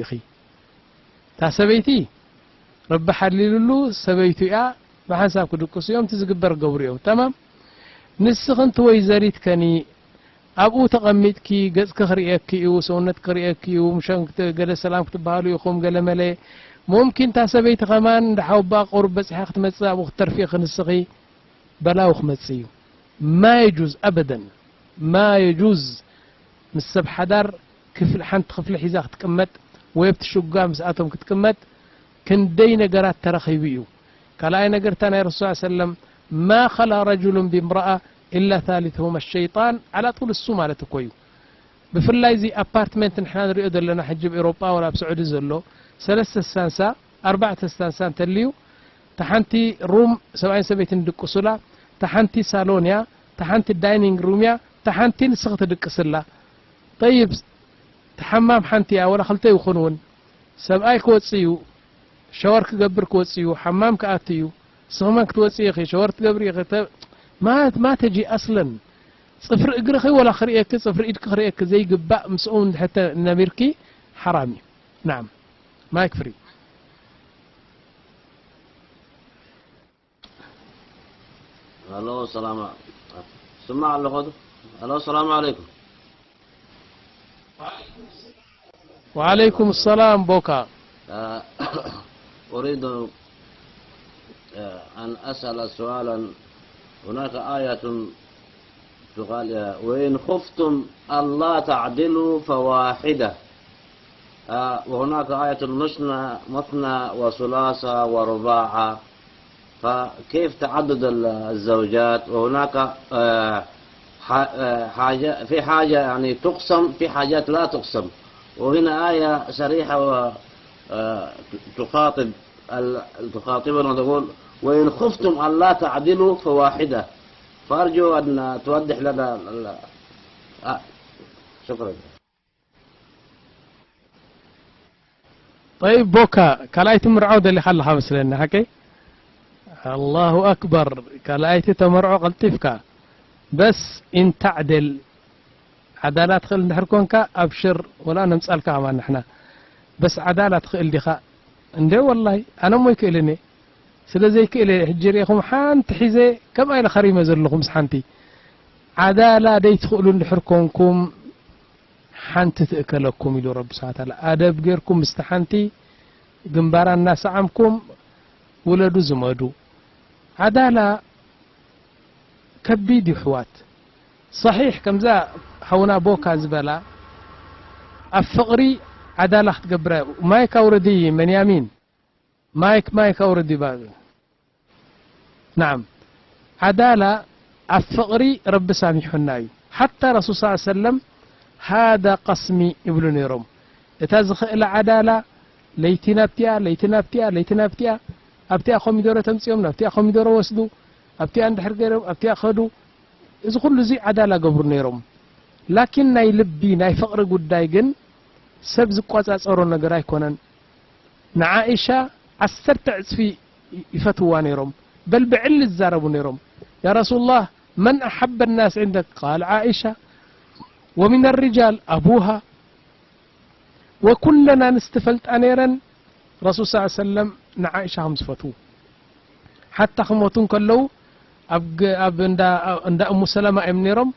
ኢኺ። እታ ሰበይቲ ረቢ ሓሊሉሉ ሰበይቱ እያ፣ ብሓንሳብ ክድቅሱ እዮም፣ እቲ ዝግበር ገብሩ እዮም። ተማም። ንስኺ እንቲ ወይዘሪት ከኒ ኣብኡ ተቐሚጥኪ፣ ገጽኪ ክርእየኪ እዩ፣ ሰውነትኪ ክርእየኪ እዩ፣ ምሸን ክት-፣ ገለ ሰላም ክትበሃሉ ኢኹም፣ ገለ መለ። ሙምኪን እታ ሰበይቲ ከማን እንዳ ሓወቦኣ ቁሩብ በጺሓ ክትመጽእ ኣብኡ ክትተርፊ ኢኺ ንስኺ። በላው ክመጽእ እዩ። ማ የጁዝ ኣበደን፣ ማ የጁዝ። ምስ ሰብ ሓዳር ክፍል፣ ሓንቲ ክፍሊ ሒዛ ክትቅመጥ ወይ ኣብቲ ሽጓ ምስኣቶም ክትቅመጥ ክንደይ ነገራት ተረኺቡ እዩ። ካልኣይ ነገር እታ ናይ ረሱል ሰለም ማ ኸላ ረጁሉን ቢምረኣ ኢላ ታሊትሁማ ሸይጣን፣ ዓላ ጡል እሱ ማለት እኮ እዩ። ብፍላይ እዚ ኣፓርትመንት ንሕና ንሪኦ ዘለና ሕጂ ኣብ ኤውሮጳ ወላ ኣብ ስዑዲ ዘሎ ሰለስተ ስታንሳ ኣርባዕተ ስታንሳ እንተልዩ፣ እታ ሓንቲ ሩም ሰብኣይን ሰበይትን ድቅሱላ፣ እታ ሓንቲ ሳሎን እያ፣ እታ ሓንቲ ዳይኒንግ ሩም እያ፣ እታ ሓንቲ ንስኺ ትድቅስላ። ጠይብ፣ እቲ ሓማም ሓንቲ እያ ወላ ክልተ ይኹን እውን፣ ሰብኣይ ክወጽእ እዩ፣ ሸወር ክገብር ክወጽእ እዩ፣ ሓማም ክኣቱ እዩ፣ ንስኺ መን ክትወጽኢ ኢኺ፣ ሸወር ትገብሪ ኢኺ፣ ተ-፣ ማ፣ ማ ተጂ ኣስለን። ጽፍሪ እግርኺ ወላ ክርእየኪ፣ ጽፍሪ ኢድኪ ክርእየኪ ዘይግባእ ምስኡ እንድሕር ተ-፣ ነቢርኪ ሓራም እዩ። ናዓም። ማይክ ፍሪ። الو، السلام ع-، سمع الله خده. الو، السلام عليكم. وعليكم السلام بوكا. آه، أريد، آه، أن أسأل سؤالا. هناك آية تقال، آه، وإن خفتم ألا تعدلوا فواحدة. آه، وهناك آية مثنى، مثنى وثلاثة ورباعة. فكيف تعدد ال-، الزوجات؟ وهناك، آه، ح-، آه، حاجة، في حاجة يعني تقسم، في حاجات لا تقسم. وهنا آية صريحة و، آه، تخاطب ال-، تخاطبنا وتقول: "وإن خفتم ألا تعدلوا فواحدة". فأرجو أن توضح لنا ال-، آه، شكرا. طيب بوكا، ካልኣይቲ ምርዓው ደሊኻ ኣለኻ መስለኒ፣ ሓቀይ? ኣላሁ ኣክበር፣ ካልኣይቲ ተመርዖ ቀልጢፍካ። በስ ኢንታዕደል ዓዳላ ትኽእል እንድሕር ኮንካ፣ ኣብሽር፣ ወላ ነምጻልካ ከማን ንሕና። በስ ዓዳላ ትኽእል ዲኻ? እንዴ ወላሂ፣ ኣነ እሞ ይክእልን እየ። ስለ ዘይክእል እየ፣ ሕጂ ርኢኹም ሓንቲ ሒዘ፣ ከምኣ ኢለ ኸሪመ ዘለኹ ምስ ሓንቲ። ዓዳላ ደይትኽእሉ እንድሕር ኮንኩም፣ ሓንቲ ትእከለኩም ኢሉ ረቢ ስብሓነ ወተዓላ። ኣደብ ጌርኩም ምስቲ ሓንቲ ግንባራ እናሰዓምኩም ውለዱ ዝመዱ። ዓዳላ ከቢድ እዩ ኣሕዋት። ሰሒሕ ከምዛ ሓውና ቦካ ዝበላ ኣብ ፍቕሪ ዓዳላ ክትገብራ እዩ። ማይክ ኣውርዲ መንያሚን። ማይክ፣ ማይክ ኣውርዲ ባብ። ናዓም። ዓዳላ ኣብ ፍቕሪ ረቢ ሳሚሑና እዩ። ሓታ ረሱል ሰለላሁ ዐለይሂ ወሰለም ሃዳ ቀስሚ ይብሉ ነይሮም። እታ ዝኽእላ ዓዳላ ለይቲ ናብቲኣ፣ ለይቲ ናብቲኣ፣ ለይቲ ናብቲኣ፣ ኣብቲኣ ኮሚደረ ተምጽኦም፣ ናብቲኣ ኮሚደረ ወስዱ፣ ኣብቲኣ እንድሕር ገይሮም፣ ኣብቲኣ ከዱ። እዚ ኩሉ እዚ ዓዳላ ገብሩ ነይሮም። ላኪን ናይ ልቢ፣ ናይ ፍቕሪ ጉዳይ ግን ሰብ ዝቆጻጸሮ ነገር ኣይኮነን። ንዓኢሻ ዓሰርተ ዕጽፊ ይፈትውዋ ነይሮም። በል ብዕሊ ይዛረቡ ነይሮም። "ያ ረሱሉላህ፣ መን ኣሐበ ናስ ዕንደክ?" ቃል ዓኢሻ። "ወሚን ሪጃል ኣቡሃ." ወኩለን ኣንስቲ ፈልጣ ነይረን ረሱል ሰለላሁ ዐለይሂ ወሰለም ንዓኢሻ ከም ዝፈትዉ። ሓታ ክሞቱ እንከለዉ ኣብ ገ-፣ ኣብ እንዳ፣ እንዳ እሙ ሰለማ እዮም ነይሮም።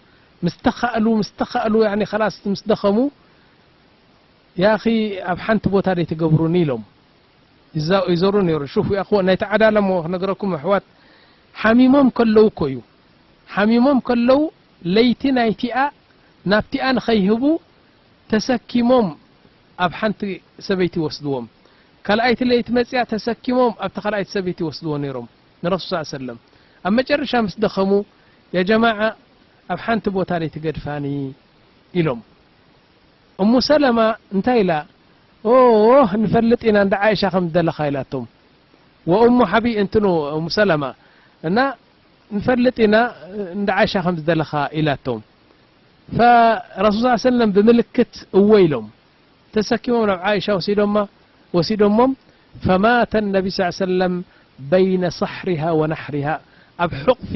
ምስ ተኻእሉ፣ ምስ ተኻእሉ፣ ያኒ፣ ኸላስ ምስ ደኸሙ፣ "ያኺ፣ ኣብ ሓንቲ ቦታ ደይ ትገብሩኒ?" ኢሎም ይዛ-፣ ይዞሩ ነይሩ። ሹፉ፣ ያ እኽዋን፣ ናይቲ ዓዳላ እሞ ክነግረኩም፣ ኣሕዋት፣ ሓሚሞም ከለዉ እኮ እዩ። ሓሚሞም ከለዉ፣ ለይቲ ናይቲኣ ናብቲኣ ንኸይህቡ ተሰኪሞም ኣብ ሓንቲ ሰበይቲ ይወስድዎም። ካልኣይቲ ለይቲ መጺኣ ተሰኪሞም ኣብቲ ካልኣይቲ ሰበይቲ ይወስድዎ ነይሮም ንረሱል ሰለላሁ ዐለይሂ ወሰለም። ኣብ መጨረሻ ምስ ደኸሙ፣ "ያ ጀማዓ፣ ኣብ ሓንቲ ቦታ ደይ ትገድፋኒ?" ኢሎም። እሙ ሰለማ እንታይ ኢላ? "ኦ፣ ንፈልጥ ኢና እንዳ ዓይሻ ከም ዝደለኻ" ኢላቶም። ወእሙ ሓቢ-፣ እንትኑ እሙ ሰለማ እና "ንፈልጥ ኢና እንዳ ዓይሻ ከም ዝደለኻ" ኢላቶም። ፈረሱል ሰለላሁ ዐለይሂ ወሰለም ብምልክት እወ ኢሎም። ተሰኪሞም ናብ ዓይሻ ወሲዶማ፣ ወሲዶሞም። ፈማተ ነቢ ሰለላሁ ዐለይሂ ወሰለም በይነ ሰሕሪሃ ወናሕሪሃ፣ ኣብ ሕቕፊ፣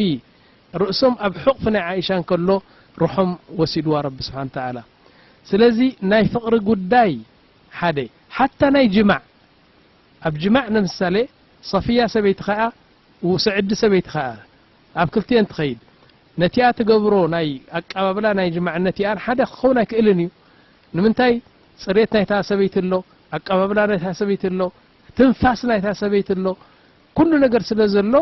ርእሶም ኣብ ሕቕፊ ናይ ዓይሻ እንከሎ ሩሖም ወሲድዋ ረቢ ስብሓነ ወተዓላ። ስለዚ ናይ ፍቕሪ ጉዳይ ሓደ፣ ሓታ ናይ ጅማዕ ኣብ ጅማዕ ንምሳሌ ሰፊያ ሰበይቲ ኸኣ ውስዕዲ ሰበይቲ ኸኣ ኣብ ክልቲኤን ትኸይድ። ነቲኣ ትገብሮ ናይ ኣቀባብላ ናይ ጅማዕ ነቲኣን ሓደ ክኸውን ኣይክእልን እዩ። ንምንታይ? ጽሬት ናይታ ሰበይቲ ኣሎ፣ ኣቀባብላ ናይታ ሰበይቲ ኣሎ፣ ትንፋስ ናይታ ሰበይቲ ኣሎ። ኩሉ ነገር ስለ ዘሎ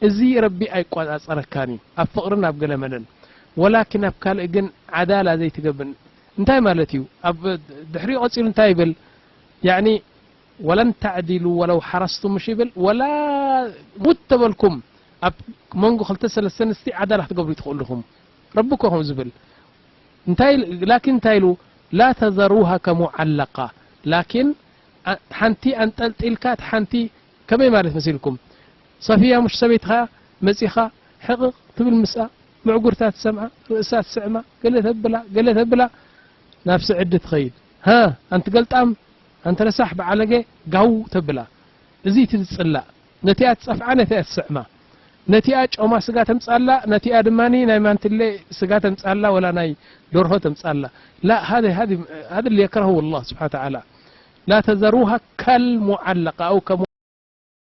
እዚ ረቢ ኣይቋጻጸረካን እዩ ኣብ ፍቕርን ኣብ ገለመለን። ወላኪን ኣብ ካልእ ግን ዓዳላ ዘይትገብን እንታይ ማለት እዩ? ኣብ ድሕሪኡ ቀጺሉ እንታይ ይብል? ያኒ ወለን ተዕዲሉ ወለው ሓረስቱም ምሽ ይብል ወላ ሙት ተበልኩም ኣብ መንጎ ክልተ ሰለስተ ኣንስቲ ዓዳላ ክትገብሩ ትኽእሉ ኢኹም። ረቢ እኮ ከም ዝብል እንታይ ላኪን እንታይ ኢሉ ላ ተዘሩሃ ከሙዓለቃ ላኪን ሓንቲ ኣንጠልጢልካ እቲ ሓንቲ ከመይ ማለት መሲልኩም ሰፊያ ሙሽ ሰበይትኻ መጺኻ ሕቕቕ ትብል ምስኣ ምዕጉርታ ትሰምዓ ርእሳ ትስዕማ ገለ ተብላ ገለ ተብላ ናብ ስዕዲ ትኸይድ ሃ ኣንቲ ገልጣም ኣንቲ ረሳሕ በዓለገ ጋው ተብላ እዚ እቲ ዝጽላእ ነቲኣ ትጸፍዓ ነቲኣ ትስዕማ ነቲኣ ጮማ ስጋ ተምጻላ ነቲኣ ድማ ናይ ማንትለ ስጋ ተምጻላ ወላ ናይ ደርሆ ተምጻላ لا هذا هذا هذا اللي يكرهه الله سبحانه وتعالى لا تذروها كالمعلقة أو